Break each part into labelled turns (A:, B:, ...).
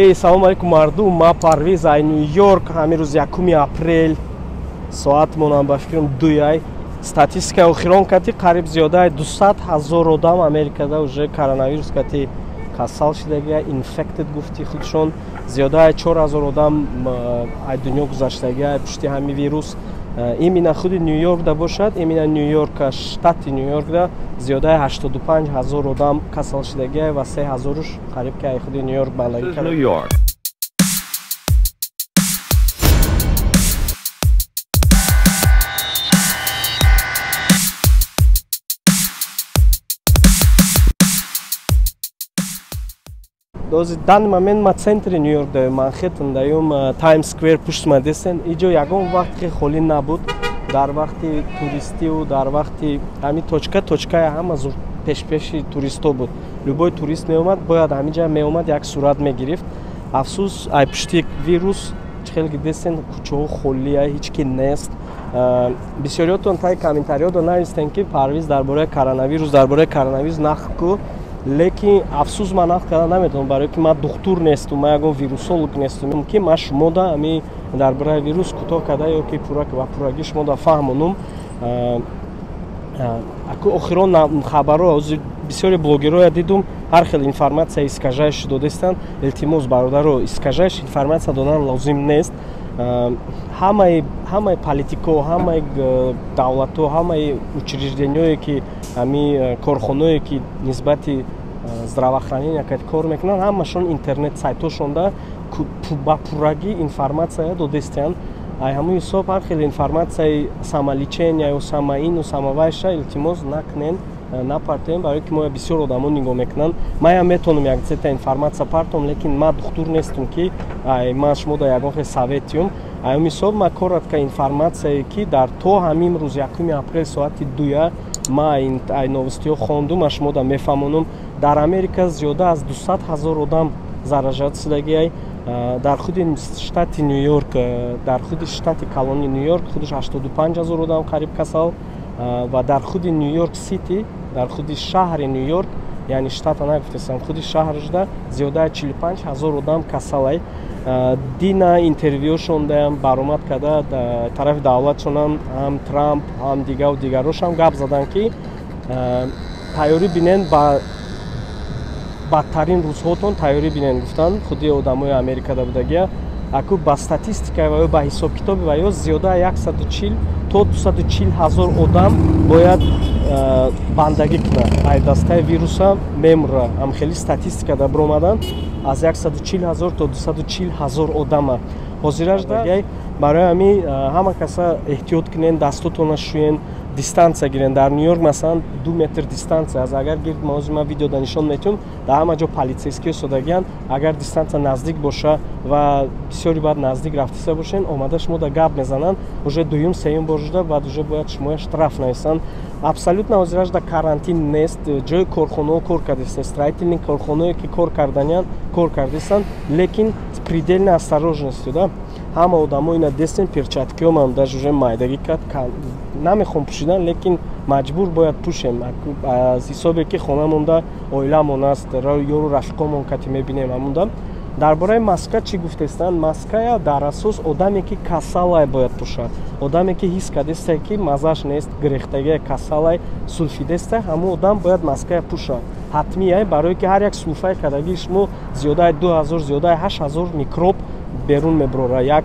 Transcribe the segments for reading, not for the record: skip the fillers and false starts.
A: Эй, салом алейкум мардум, ма Парвиз ай Нью-Йорк, ҳамин рӯз 1 апрел, соатмонам ба фикрам 2. Статистикаи охирон кати қариб зиёдаи 200 ҳазор одам Америкада уже коронавирус кати касал шидагия, infected гуфти худшон, зиёдаи 4000 одам ай дунё гузаштагия пушти ҳамин вирус. Именно худи Нью-Йоркда бошад, именно Нью-Йорка, штати Нью-Йоркда зиёдаи 85 ҳазор одам касал шидагия ва 3 ҳазоруш қариб ки ай худи Нью-Йорк бандагӣ карда.
B: Нью-Йорк.
A: Дози данный момент ма центри Нью-Йорк даем, Манхэттен даем, Таймс Сквер пушт ма десен. Иҷо ягон вақт хеле холӣ набуд. Дар вақти туристиву дар вақти ҳамин точка, точкаи ҳама зур пешпеши туристо буд. Любой турист меомад, бояд ҳаминҷа меомад, як сурат мегирифт. Афсӯс, ай пушти вирус чӣ хеле ки десен, кӯчаҳо холия, ҳеҷ ки нест. Бисёриётон таи комментариёдо навистен, ки Парвиз дар бораи коронавирус, дар бораи коронавирус нақл ку. Лекин афсӯс, ман нақл карда наметавонам, барое ки ман духтур нестум, ман ягон вирусолог нестум, ки ман шумода ами дар бораи вирус кӯтоҳ карда ё ки пурра ва пуррагӣ шумода фаҳмонум. Аку охирон хабарҳо ҳозир бисёри блогерҳоя дидум, ҳар хел информатсия искажающий додастанд. Илтимос, бародаро, искажающий информатсия додан лозим нест. Ҳамаи политико, ҳамаи давлатҳо, ҳамаи учреждениҳое ки ҳами корхонаое ки нисбати здравоохранения кор мекунанд, ҳамашон интернет сайтҳошонда ба пуррагӣ информатсия додастиянд. Ай ҳамун ҳисоб ҳар хел информатсияи самолечения ё самаину самавайша илтимос накунен, напартоем, барое ки мо бисёр одамо нигоҳ мекунанд. Ман ям метавонам як сета информатсия партом, лекин ман духтур нестум, ки ман шумо да ягон хел совет диҳум. Ай ҳамин ҳисоб ман коротко информатсияе ки дар то ҳамин рӯз 1 апрел соати 2 ман ай новостиҳо хондум, ман шумо да мефаҳмонам. Дар Америка зиёда аз 200 ҳазор одам заражат шудагиай. Дар худи штати Нью-Йорк, дар худи штати калони Нью-Йорк худаш 85 ҳазор одам қариб касал, ва дар худи Нью-Йорк Сити, дар худи шаҳри Нью-Йорк, яъне штата нагуфтастам, худи шаҳрашда зиёдаи 45 ҳазор одам касалай. Дина интервюшондаам баромад карда тарафи давлатшонам, ҳам Трамп, ҳам дигару дигарошам гап заданд, ки тайёрӣ бинен, ба бадтарин рӯзҳотон тайёрӣ бинен, гуфтанд худи одамои Америкада будагия. Аку ба статистика ва ё ба ҳисобкитоби ва ё зиёда 140 то 240 ҳазор одам бояд бандагӣ кунад, ай дастаи вируса мемура. Ам хеле статистика да биромаданд, аз 140 ҳазор то 240 ҳазор одама ҳозирашда. Барои ҳамин ҳама каса эҳтиёт кунен, дастотонро шӯен, дистанция гирен. Дар Нью-Йорк масалан 2 метр дистанция аст. Агар гирд, ҳозир ман видеода нишон метиҳам, дар ҳама ҷо полицейскиҳо истодагиянд. Агар дистанция наздик боша ва бисёри баъд наздик рафтиста бошен, омада шумо да гап мезананд, уже дуюм сеюм бор шуда баъд уже бояд шумоя штраф нависанд. Абсолютно ҳозирашда карантин нест. Ҷои корхонаҳо кор кардастанд, строительный корхонаое ки кор карданиянд, кор кардастанд, лекин с предельной осторожностью да. Ҳама одамо ина дестен, перчаткиҳо ман даже уже майдагӣ кард, намехоҳам пӯшидан, лекин маҷбур бояд пӯшем, аз ҳисобе ки хонамонда оиламон аст, ёру рафиқомон кати мебинем ҳамонда. Дар бораи маска чӣ гуфтестанд? Маская дар асос одаме ки касалай бояд пӯшад, одаме ки ҳис кардестай, ки маззаш нест, гирехтагия, касалай, сулфидестай, ҳамон одам бояд маская пӯшад ҳатмия, барое ки ҳар як сулфаи кардагии шумо зиёдаи 2000, зиёдаи 8000 микроб берун мебурора, як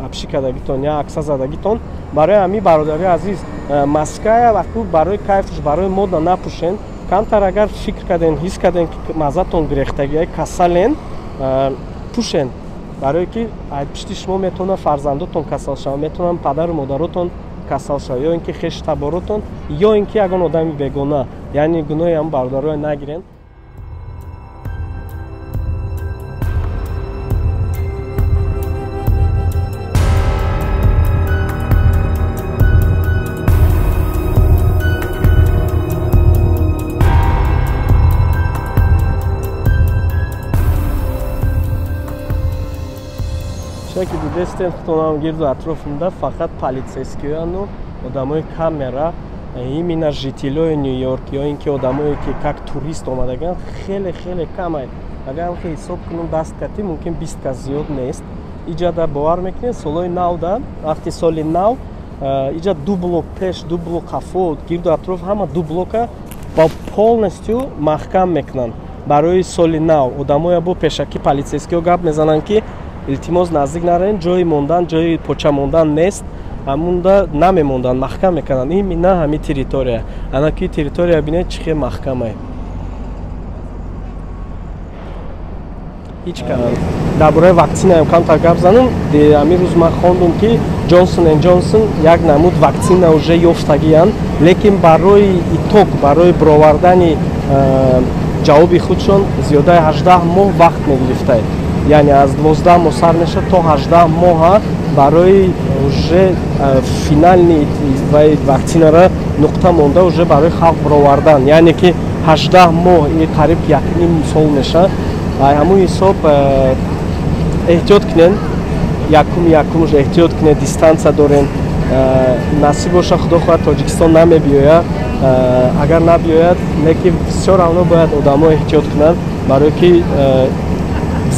A: апши кардагитон, як акса задагитон. Барои ҳамин, бародари азиз, маская вақт барои кайфш, барои мода напӯшен. Камтар агар фикр карден, ҳис карден, ки маззатон гирехтагия, касален, пӯшен, барое ки пишти шумо метавонад фарзандотон касал шаванд, метавонанд падару модаротон касал шаванд, ё ин ки хешу таборотон, ё ин ки ягон одами бегона. Яъне гуноҳи ҳам бародароя нагирен. Ки дидестем худтонам, гирду атрофмда фақат полицейскиёну одамои камера, именно жителёи Нью-Йорк ё ин ки одамое ки как турист омадагианд, хеле хеле камай. Агар ҳам ҳисоб кунам даст кати, мумкин 20 кас зиёд нест. Иҷада бовар мекунед, солҳои навда, вақти соли нав, иҷа 2 блок пеш, 2 блок қафо, гирду атроф ҳама 2 блока ба полностью маҳкам мекунанд барои соли нав. Одамоя бо пешакӣ полицейскиҳо гап мезананд, ки илтимос наздик наравед, ҷои мондан, ҷои поча мондан нест. Ҳамунда намемонданд, маҳкам мекарданд. Именно ҳамин территория. Ана ки территория бинед чӣ хел маҳкамае. Ҳеҷ кас. Дар бораи ваксинаам камтар гап занам. Ҳамин рӯз ман хондум, ки Ҷонсон энд Ҷонсон як намуд ваксина уже ёфтагиянд, лекин барои итог, барои баровардани ҷавоби худшон зиёдаи 18 моҳ вақт мегирифтанд. Яъне аз 12 моҳ сар мешавад то 18 моҳа барои уже финални ваксинара нуқта монда уже барои халқ баровардан. Яъне ки 18 моҳ ин қариб 1,5 сол мешавад. Ҳамун ҳисоб эҳтиёт кунед, якум эҳтиёт кунед, дистанция дорен. Насиб боша, Худо хоҳад, Тоҷикистон намебиёяд. Агар набиёяд, лекин всё равно бояд одамо эҳтиёт кунанд, барое ки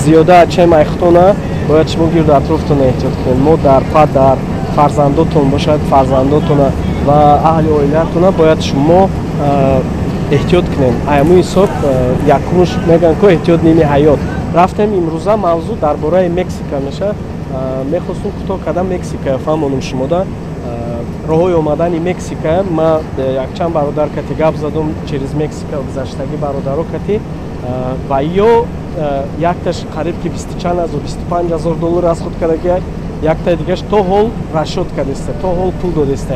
A: зиёда чем айхтона бояд шумо гирду атрофтона эҳтиёт кунед. Модар, падар, фарзандотон бошад, фарзандотона ва аҳли оилаатона бояд шумо эҳтиёт кунед. Ҳамун ҳисоб якумш мегӯянд ко эҳтиёт ними ҳаёт. Рафтем имрӯза мавзӯъ дар бораи Мексика мешавад. Мехостум кӯтоҳ карда Мексика фаҳмонам шумода. Роҳҳои омадани Мексика, ман якчанд бародар кати гап задум, через Мексика гузаштагӣ бародаро кати, ва ё якташ қариб ки бисту чанд ҳазор, 25 ҳазор доллар аз худ кардагӣ, яктаи дигаш то ҳол расчёт кардааст, то ҳол пул додааст.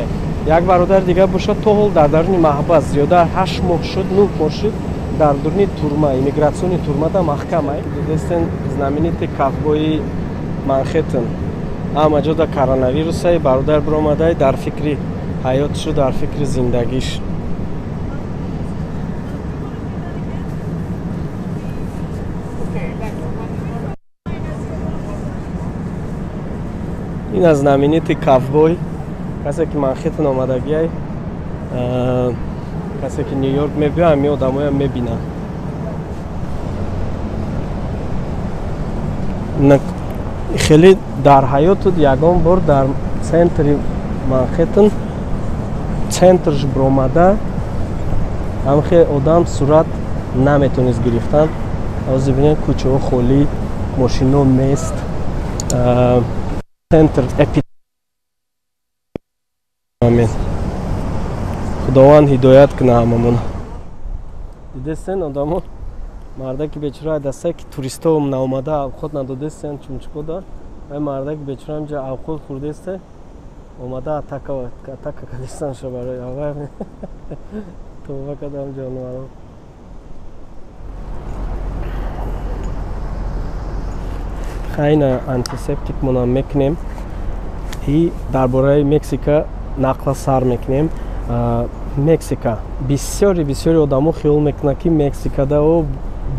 A: Як бародар дигар бошад, то ҳол дар даруни маҳбас зиёда 8 моҳ шуд, 9 моҳ шуд, дар дуруни турма, иммигратсиони турмада маҳкам. Дидестен знаменитый ковбои Манхэттен. Ҳама ҷода коронавирусай, бародар биромадай дар фикри ҳаётшу, дар фикри зиндагиш. Ин аз знаменитый ковбой, касе ки Манхэттен омадагиай, касе ки Нью-Йорк мебиёяд, ҳамин одамоям мебинад. Хеле дар ҳаётут ягон бор дар центри Манхэттен, центрш биромада, ҳамхе одам сурат наметонист гирифтан. Ҳозир бинед, кӯчаҳо холӣ, мошино нест. Центр эпидемия. Худованд ҳидоят кунад ҳамамон. Дидестен одамо, мардаки бечора дастае ки туристо наомада авқот надодестен, чумчуқода. Вай мардаки бечора инҷа авқот хӯрдесте, омада атака кардестан ша барои авай. Тавба кардам ҷонваро. Хайна антисептик монам мекунем и дар бораи Мексика нақла сар мекунем. Мексика бисёри одамо хиёл мекунанд, ки Мексикада о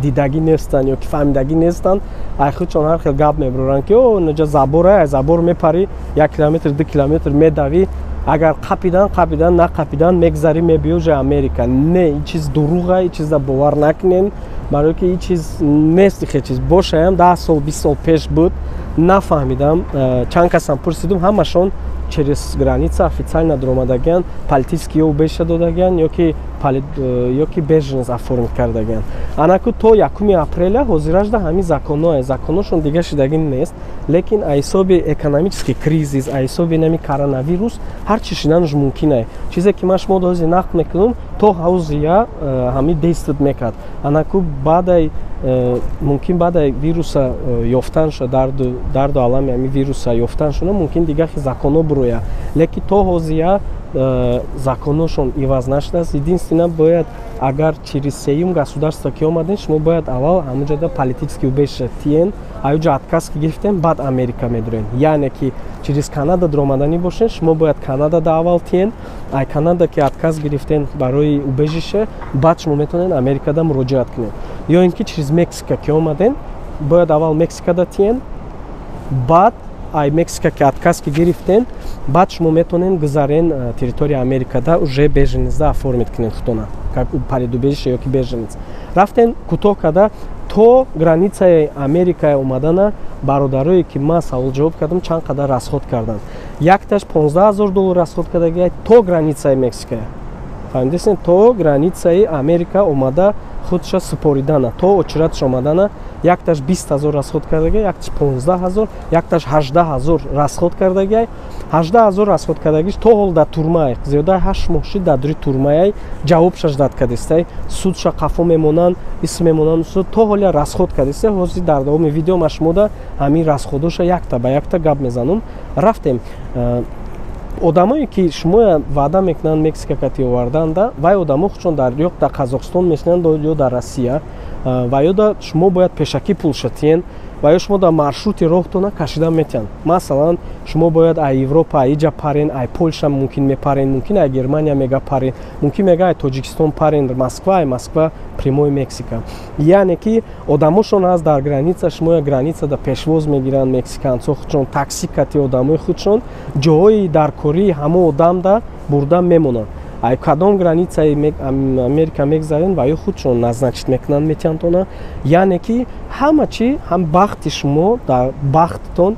A: дидагӣ нестанд ё ки фаҳмидагӣ нестанд. Ай худшон ҳар хел гап мебароранд, ки о наҷа забора, забор мепарӣ, 1 километр, 2 километр медавӣ, агар қапидан, қапидан, нақапидан мегзарӣ, мебиёӣ уже Америка. Не, ин чиз дурӯға, ин чизда бовар накунед, барое ки ин чиз нест. Хел чиз бошаям 10 сол, 20 сол пеш буд, нафаҳмидам. Чанд касам пурсидум, ҳамашон через граница официально даромадагиан, политический ё убежище додагиан, ё ки беженец оформить кардагиан. Анаку то 1 апреля ҳозиражда ҳамин законҳое, законҳошон дига шидагӣ нест, лекин ҳисоби экономический кризис, ҳисоби нами коронавирус ҳар чи шиданаш мумкин. Чизе ки ман шумо ҳозир нақл мекунам, то ҳозия ҳамин действует мекард. Анаку баъдай мумкин баъдай вируса ёфтанша, дарду алами ҳамин вируса ёфтаншона мумкин дигар законҳо бирояд, лекин то ҳозия законҳошон иваз нашудааст. Единственно, бояд агар через сеюм государство ки омадем, шумо бояд аввал ҳамунҷода политический убежище тиен, аюҷа отказ ки гирифтем, баъд Америка медурем. Яъне ки через Канада дуромаданӣ бошед, шумо бояд Канадада аввал тиен, ай Канада ки отказ гирифтен барои убежище, баъд шумо метавонед Америкада муроҷиат кунед. Ё ин ки через Мексика ки омаден, бояд аввал Мексикада тиен, баъд ай Мексика ки отказ ки гирифтен, баъд шумо метавонед гузарен территория Америкада, уже беженецда оформить кунед худтона как политубежище ё ки беженец. Рафтен кӯтоҳ карда То границаи Америка омадана бародарое, ки ман савол ҷавоб кардам, чанд қадар расход карданд. Якташ 15 000 доллар расход кардагия то границаи Мексика, фаҳмидесен? То границаи Америка омада худша супоридана, то очередаш омадана якташ 20 000 расход кардагия, якташ 15 000, якташ 18 000 расход кардагия. 18 000 расход кардагиш то ҳол дар турмаай, зиёда 8 моҳ шид, дар дури турмаай, ҷавобшаш дад кардистай, судша қафо мемонанд, исм мемонанд, то ҳоля расход кардистай. Ҳозир дар давоми видео ма шумода ҳамин расходоша якта ба якта гап мезанам. Рафтем. Одамое, ки шумоя ваъда мекунанд Мексика кати оварданда, вай одамо худшон дар ё дар Қазоқистон мешинанд, ё дар Россия, ва ё да шумо бояд пешакӣ пул шатиен, ва ё шумо дар маршрути роҳтона кашида метиҳанд. Масалан, шумо бояд ай Европа иҷа парен, ай Полша мумкин мепарен, мумкин ай Германия мега парен, мумкин мега ай Тоҷикистон парен Москва, ай Москва прямой Мексика. Яъне ки одамошон ҳаст дар граница, шумо граница да пешвоз мегиранд, мексиканцо худшон такси кати одамои худшон ҷоҳои даркории ҳамо одамда бурда мемонанд. Ай кадом границаи Америка мегзарен, ва ё худшон назначить мекунанд, метиҳанд. Яъне ки ҳама чи ҳам бахти шумо, дар бахттон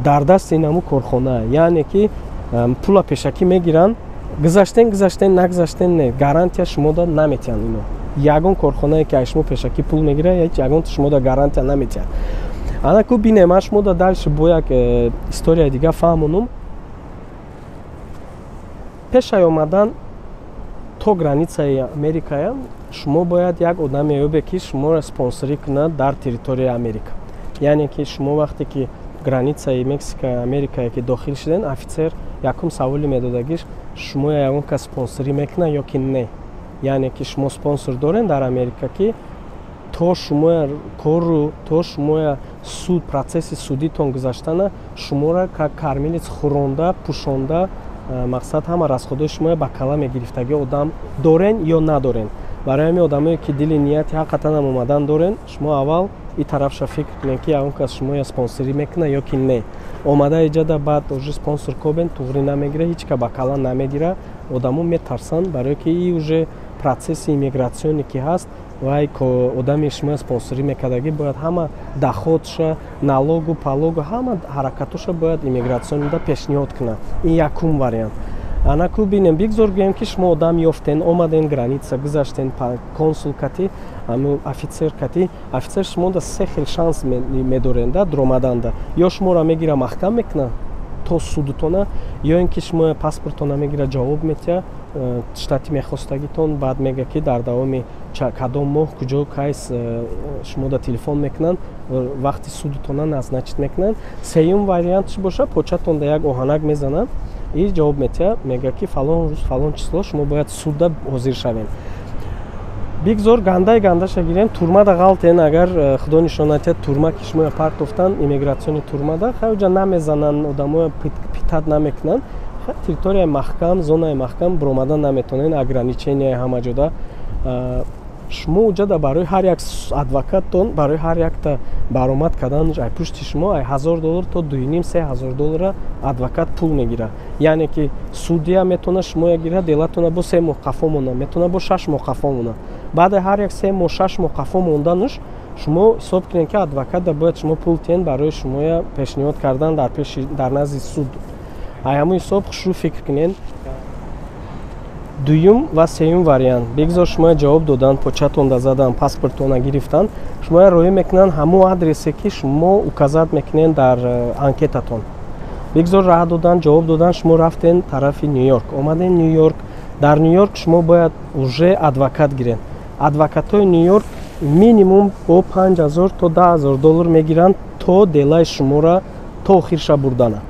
A: дар дасти ин ҳаму корхона. Яъне ки пула пешакӣ мегиранд, гузаштен, гузаштен, нагузаштен, не, гарантия шумода наметиҳанд. Ино ягон корхонае, ки аз шумо пешакӣ пул мегирад, ҳеҷ ягон шумода гарантия намедиҳад. Ана ку бинем, ман шумода дальше бо як историяи дига фаҳмонум. Пешай омадан то границаи Америкая шумо бояд як одаме ёбе, ки шуморо спонсорӣ кунад дар территорияи Америка. Яъне ки шумо вақте ки границаи Мексика Америкае ки дохил шуден, офицер якум саволи медодагиш: шумо ягон кас спонсорӣ мекунад ё ки не? Яъне ки шумо спонсор дорен дар Америка, ки то шумоя кору, то шумоя суд, процесси судитон гузаштана, шуморо как кормилец хӯронда, пӯшонда, мақсад, ҳама расходои шумоя ба кала мегирифтагӣ одам дорен ё надорен. Барои ҳамин одамое, ки дили нияти ҳаққатанам омадан дорен, шумо аввал и тарафша фикр кунед, ки ягон кас шумоя спонсорӣ мекунад ё ки не. Омада иҷада баъд уже спонсор кобен, туғрӣ намегира, ҳеҷ ка ба кала намегира. Одамо метарсанд, барое ки и уже процесси иммигратсионе ки ҳаст, вай одами шумоя спонсорӣ мекардагӣ бояд ҳама доходша, налогу палогу, ҳама ҳаракатоша бояд иммигратсионда пешниҳод кунад. Ин якум вариант. Ана ку бинем, бигзор гӯем, ки шумо одам ёфтен, омаден, граница гузаштен, консул кати, офицер кати. Офицер шумода се хел шанс медоренда дуромаданда: ё шуморо мегира, маҳкам мекунад то судутона, ё ин ки шумо паспортона мегира, ҷавоб метиҳа штати мехостагитон, баъд мега, ки дар давоми кадом моҳ, куҷо, кайс шумода телефон мекунанд, вақти судутона назначить мекунанд. Сеюм вариант чи боша? Початонда як оҳанак мезананд и ҷавоб метиҳа, мега, ки фалон рӯз, фалон число шумо бояд суда ҳозир шавем. Бигзор гандаи гандаша гирем, турмада ғалтен. Агар худо нишон натиҳад, турма ки шумоя партофтан, иммигратсиони турмада хай уҷа намезананд, одамоя пытать намекунанд, территорияи маҳкам, зонаи маҳкам, биромадан наметонен, ограниченияи ҳама ҷода. Шумо уҷада барои ҳар як адвокаттон, барои ҳар якта баромад кардан ай пушти шумо ай 1000 доллар то 2,5, 3000 доллара адвокат пул мегирад. Яъне ки судья метавона шумоя гирад, делатона бо 3 моҳ қафо монад, метавона бо 6 моҳ қафо монад. Баъди ҳар як 3 моҳ, 6 моҳ қафо мондануш, шумо ҳисоб кунед, ки адвоката бояд шумо пул тиҳен барои шумоя пешниҳод кардан дар пеши, дар назди суд. Ай ҳамун ҳисоб хушрӯ фикр кунед. Дуюм ва сеюм вариант: бигзор шумоя ҷавоб додан, початонда задан, паспортона гирифтан, шумоя роҳӣ мекунанд ҳамон адресе, ки шумо указать мекунед дар анкетатон. Бигзор раҳ додан, ҷавоб додан, шумо рафтен тарафи Ню Йорк, омаден Ню Йорк. Дар Ню Йорк шумо бояд уже адвокат гиред. Адвокатҳои Ню Йорк минимум бо 5000 то 10 000 доллар мегиранд то делаи шуморо то охирша бурдана.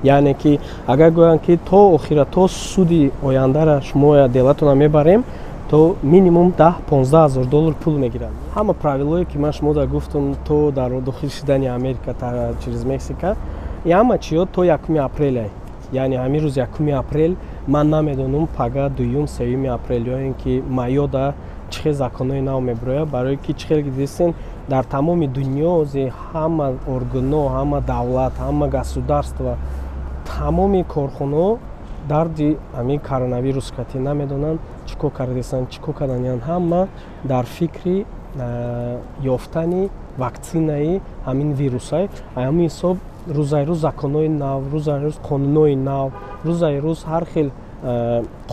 A: Яъне ки агар гӯянд, ки то охира, то суди ояндара шумо делатона мебарем, то минимум 10-15 ҳазор доллар пул мегиранд. Ҳама правилое, ки ман шумода гуфтам, то дар дохил шидани Америка через Мексика, и ҳама чиё то 1 апреле. Яъне ҳамин рӯз 1 апрел, ман намедонам, пага дуюм, 3 апрел ё ин ки майода чӣ хел законҳои нав мебирояд. Барое ки чӣ хел дидистен, дар тамоми дунё ҳама органҳо, ҳама давлат, ҳама государство, тамоми корхонаҳо дарди ҳамин коронавирус кати намедонанд чӣ кор кардастанд, чӣ кор карданиянд. Ҳама дар фикри ёфтани ваксинаи ҳамин вирусай. Ҳамин ҳисоб рӯзаи рӯз законҳои нав, рӯзаи рӯз қонунҳои нав, рӯзаи рӯз ҳар хел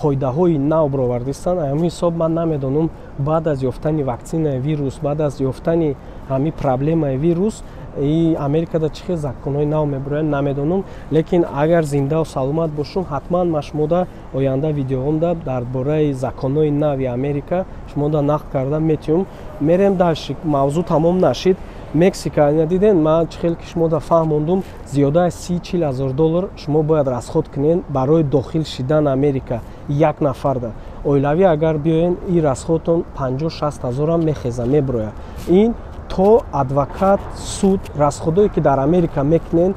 A: қоидаҳои нав баровардистанд. Ҳамин ҳисоб ман намедонам, баъд аз ёфтани ваксинаи вирус, баъд аз ёфтани ҳамин проблемаи вирус и Америкада чӣ хел законҳои нав мебироянд, намедонам. Лекин агар зиндаву саломат бошум, ҳатман ман шумода оянда видеоҳомда дар бораи законҳои нави Америка шумода нақл карда метиҳум. Мерем дальше, мавзӯъ тамом нашид. Мексика ина диден, ман чӣ хел ки шумода фаҳмондум, зиёда аз 30-40 ҳазор доллар шумо бояд расход кунен барои дохил шидан Америка як нафарда. Оилавӣ агар биёен, ин расходтон 50-60 ҳазорам мехеза, мебирояд. Ин то адвокат, суд, расходое ки дар Америка мекунен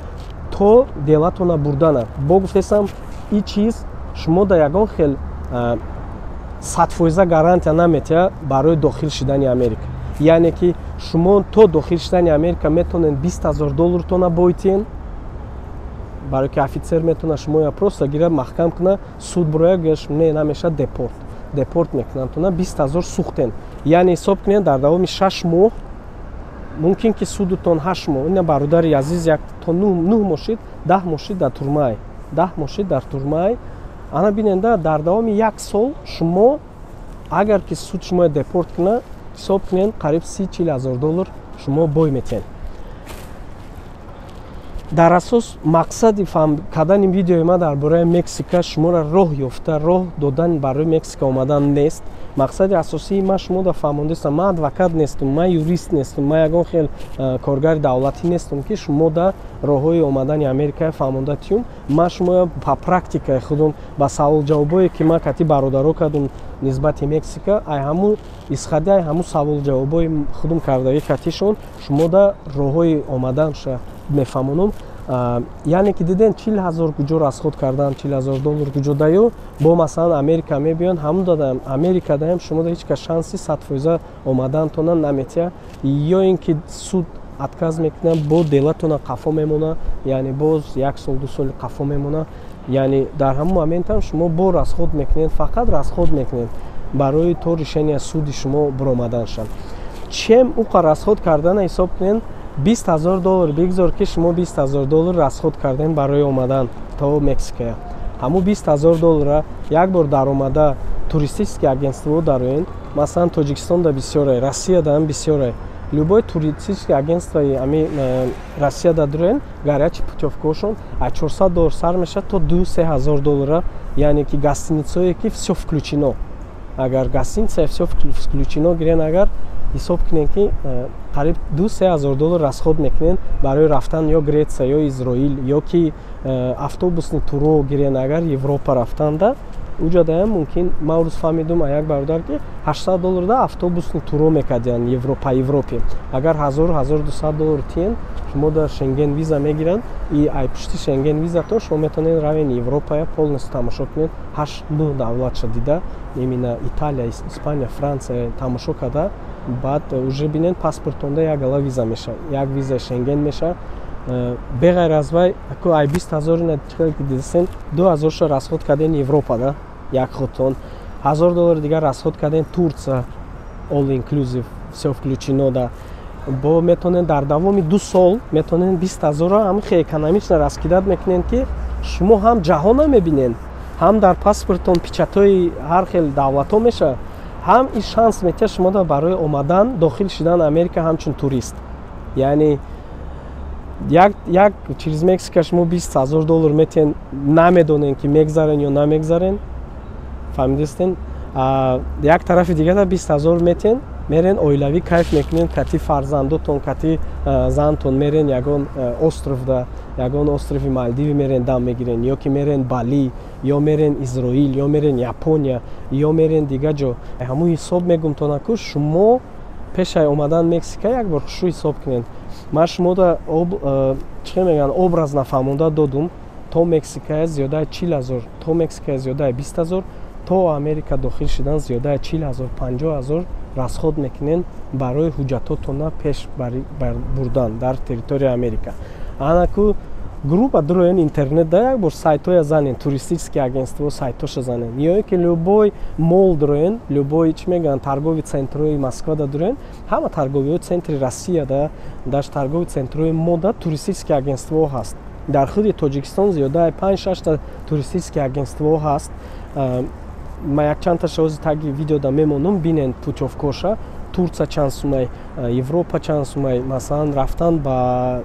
A: то делатона бурдана. Бо гуфтесам, ин чиз шумо да ягон хел 100% гарантия наметиҳад барои дохил шидани Америка. Яъне ки шумо то дохил шидани Америка метавонед 20 000 доллартона бойтиен, барое ки офицер метавонад шумоя просто гира, маҳкам куна, суд бироя, гӯяш: «Не, намешавад», депорт мекунанд. Тона 20 000 сӯхтен. Яъне ҳисоб кунед, дар давоми 6 моҳ мумкин ки судутон 8 моҳ. Ина бародари азиз як то 9 моҳ шид, 10 моҳ шид дар турмай, 10 моҳ шид дар турмай. Ана биненда, дар давоми як сол шумо агар ки суд шумоя депорт кунад, ҳисоб кунед, қариб 30-40 ҳазор доллар шумо бой метиҳед. Дар асос мақсади фаҳм кардани видеои ман дар бораи Мексика шуморо роҳ ёфта, роҳ додан барои Мексика омадан нест. Мақсади асосии ман шуморо фаҳмондастам: ман адвокат нестум, ман юрист нестум, ман ягон хел коргари давлатӣ нестум, ки шумо да роҳҳои омадани Америкая фаҳмонда тиюм. Ман шуморо ба практикаи худум, ба саволҷавобое ки ман кати бародаро кардум нисбати Мексика, ай ҳамун исходя ай ҳамун саволҷавобои худум кардагӣ катишон шумо да роҳҳои омаданша мефаҳмонам. Яъне ки диден, 40 000 куҷо расход кардан, 40 000 доллар куҷо даю. Бо масалан Америка мебиён, ҳамун дадам Америка даем, шумо ҳеҷ кас шанси 100% омадантона наметиҳад, ё ин ки суд отказ мекунад, бо делатона қафо мемона, яъне боз як сол, 2 соли қафо мемона. Яъне дар ҳамон моментам шумо бо расход мекунед, фақат расход мекунед барои то решения суди шумо биромаданша. Чем уқа расход кардана, ҳисоб кунед, 20 000 доллар бигзор ки шумо 20 000 доллар расход кардем барои омадан то Мексикая, ҳамун 20 000 доллара як бор даромада туристический агентство дароен. Масалан, Тоҷикистонда бисёре, Россиядаам бисёре. Любой туристический агентствои ами Россияда дуроен, горячий путёвкаошон аз 400 доллар сар мешавад то 2-3 ҳазор доллара. Яъне ки гостиницое ки всё включено, агар гостиница всё включено гирен, агар ҳисоб кунем ки қариб 2-3 ҳазор доллар расход мекунем барои рафтан ё Гретсия, ё Изроил, ё ки автобусный туро гирен, агар Европа рафтанда уҷадаям мумкин. Ман рӯз фаҳмидум як бародар ки 800 долларда автобусный туро мекардиян Европа Европе. Агар 1000, 1200 доллар тиен, шумо дар Шенген виза мегиранд и ай пушти Шенген визатон шумо метавонед равен Европая, полностью тамошо кунед, ҳашт нӯ давлатша дида, именно Италия, Испания, Франция тамошо карда, баъд уже бинед, паспортонда як гала виза мешавад, як визаи Шенген мешавад. Беғайр аз вай, ай 20 000 ина ки дидасен, 2000ша расход карден Европа да як худтон, 1000 доллар дигар расход карден Турция, all inclusive, все включено да. Бо метавонед дар давоми 2 сол метавонед 20 000-ро ҳам хеле экономично раскидать мекунед, ки шумо ҳам ҷаҳона мебинед, ҳам дар паспорттон печатҳои ҳар хел давлатҳо мешавад, ҳам ин шанс метиҳад шумода барои омадан, дохил шудан Америка ҳамчун турист. Яъне як через Мексика шумо 20 000 доллар метиҳен, намедонем ки мегзарен ё намегзарен, фаҳмидистен? Як тарафи дигара 20 000 метиҳен, мерен оилавӣ кайф мекунен, кати фарзандотон, кати зантон мерен ягон островда, ягон острови Малдиви мерен, дам мегирен, ё ки мерен Бали, ё мерен Изроил, ё мерен Япония, ё мерен дигар ҷо. Ҳамун ҳисоб мегум тонаку, шумо пешай омадан Мексика як бор хушу ҳисоб кунед. Ман шумода чӣ мегӯянд, образ нафаҳмонда додум: то Мексикая зиёдаи 40 000, то Мексикая зиёдаи 20 000, то Америка дохил шудан зиёдаи 40 000, 50 000 расход мекунен барои ҳуҷҷатотона пеш бурдан дар территорияи Америка. Анаку Грубо дуроен интернет да, як бор сайтоя занен, туристический агентство сайтоша занен ё ки любой мол дуроен, любой, чӣ мегӯянд, торговый центрои Москва да дуроен, ҳама торговый центри Россия да, даже торговый центрои мо да туристический агентство ҳаст. Дар худи Тоҷикистон зиёдаи панҷ шашта туристический агентство ҳаст. Ма якчандташа ози таги видеода мемонам, бинен путёвкоша: Турция чанд сумай, Европа чанд сумай, масалан, рафтан ба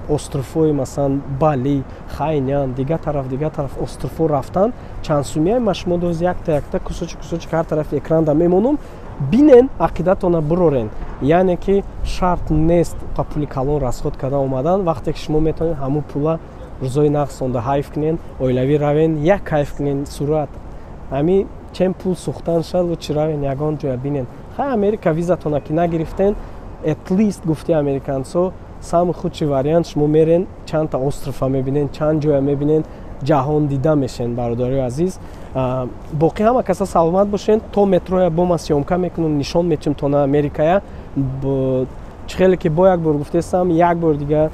A: островҳои, масалан, Бали, Хайнян, дигар тараф, дигар тараф островҳо рафтан чанд сумия. Ма шумо доз якта якта, кусочек кусочек ҳар тарафи экранда мемонам, бинен, ақидатона бирорен. Яъне ки шарт нест ба пули калон расход кардан омадан, вақте ки шумо метавонед ҳамун пула рӯзои нақсонда ҳайф кунен, оилавӣ равен, як кайф кунен, сурат ҳами чен пул сӯхтан шад, лучше равен ягон ҷоя бинен. Хай, Америка визатона ки нагирифтен, at least, гуфти американцо, самый худший вариант, шумо мерен, чандта острова мебинен, чанд ҷоя мебинен, ҷаҳон дида мешен. Бародарои азиз, боқӣ ҳама каса саломат бошен. То метроя бо ма съёмка мекунам, нишон метиҳам то на Америкая. Чӣ хеле ки бо як бор гуфтестам, як бор дига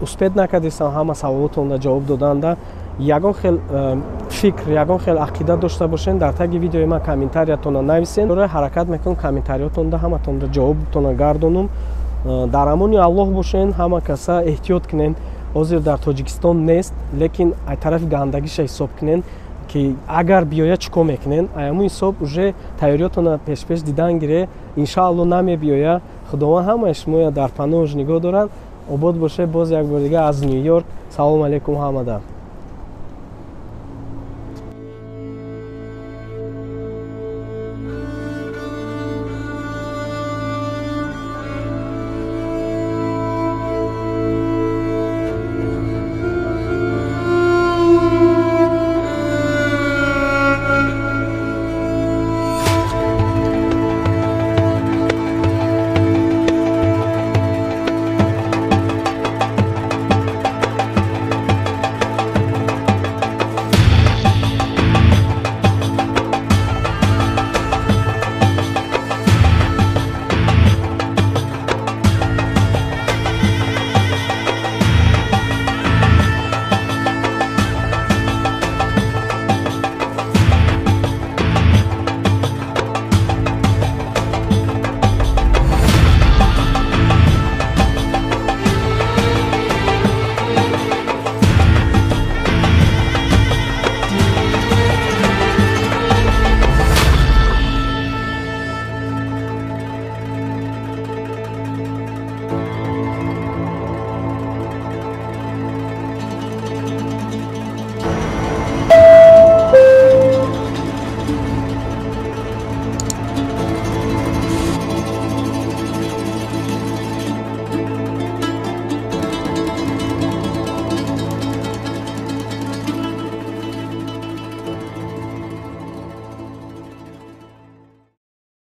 A: успеть накардестам ҳама саволотонро ҷавоб доданда. Ягон хел фикр, ягон хел ақида дошта бошен, дар таги видеои ман комментариятонро нависен. Ҳаракат мекунам комментариётонда ҳаматонро ҷавобтонро гардонум. Дар амони Аллоҳ бошен. Ҳама каса эҳтиёт кунен. Ҳозир дар Тоҷикистон нест, лекин ай тарафи гандагиша ҳисоб кунен, ки агар биёя, чӣ кор мекунен. Аяму ҳисоб уже тайёриётона пешпеш дидан гире. Иншаалло, намебиёя. Худованд ҳамаи шумоя дар паноҳаш нигоҳ дорад. Обод боше. Боз як бор дига аз Ню Йорк салому алейкум ҳамада.